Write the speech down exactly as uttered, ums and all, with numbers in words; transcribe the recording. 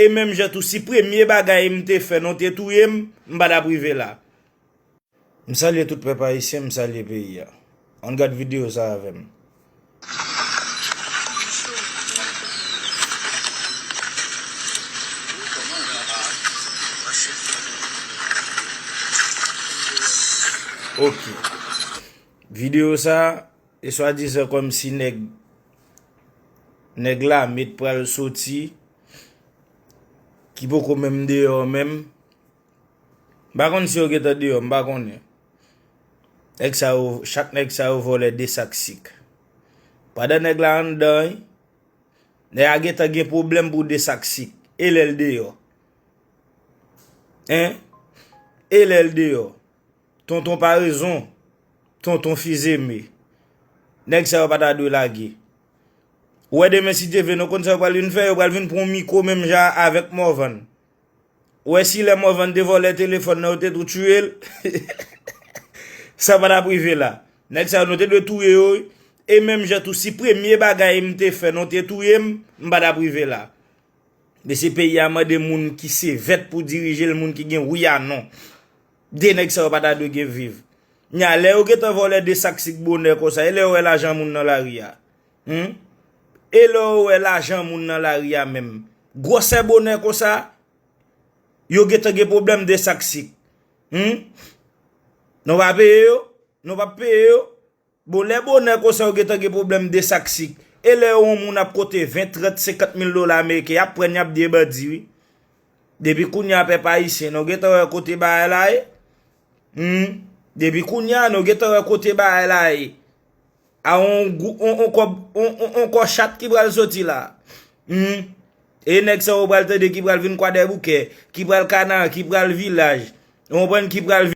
E menm jan tou, si premye bagay m te fè, nou te touye m, m pa t ap rive la. M salye tout pèp ayisyen, m salye peyi a. Ann gad videyo sa avè m. Ok. Videyo sa, e swadizan kòmsi nèg, nèg lame t pral soti, ki poko menm deyò menm. M pa konn si yo gentan deyò, m pa konnen. Nèg sa yo, chak nèg sa yo vòlè de sak sik. Pandan nèg la anndan, nèg la gentan gen pwoblèm pou de sak sik. E lè l deyò? Hein? E lè l deyò? Tonton Parezon, Tonton Fizeme. Nèg sa yo pa ta dwe lage. Ou wè demen si Dye vle, nou konn sa yo pral vin fè, yo pral vin pran yon mikwo menm jan avèk Morvan. Ou wè si lè Morvan te vòlè telefòn nan, yo te tou tiye l. Sa pa t ap rive la. Nèg sa yo, nou te dwe touye yo, wi. E menm jan tou, si premye bagay m te fè, nou te touye m, m pa t ap rive la. Mesye, peyi a mande moun ki sevèt pou dirije l, moun ki gen wi a non. De nèg sa yo pa ta dwe gen viv. Nya, lè yo gentan vòlè de sak sik bonè konsa, e lè yo wè lajan moun nan lari a? Hmm? E lè yo wè lajan moun nan lari a menm? Gwosè bonè konsa, yo gentan gen pwoblèm de sak sik. Hmm? Nou pa peye yo? Nou pa peye yo? Bon, lè bonè konsa yo gentan gen pwoblèm de sak sik. E lè yon moun ap konte ven, trant, senkant mil dola ameriken, y ap pran, y ap di e bandi, wi. Depi kounye a, pèp ayisyen, nou gentan wè kote bagay la ye? Hmm. Depi kounye a, nou gentan wè kote bagay la ye. A yon gou-, on, on kòb, on, on, on kò chat ki pral soti la. Hmm. E nèg sa yo pral tande ki pral vin Kwadèboukè, ki pral Kana, ki pral Vilaj. Ou konprann, ki pral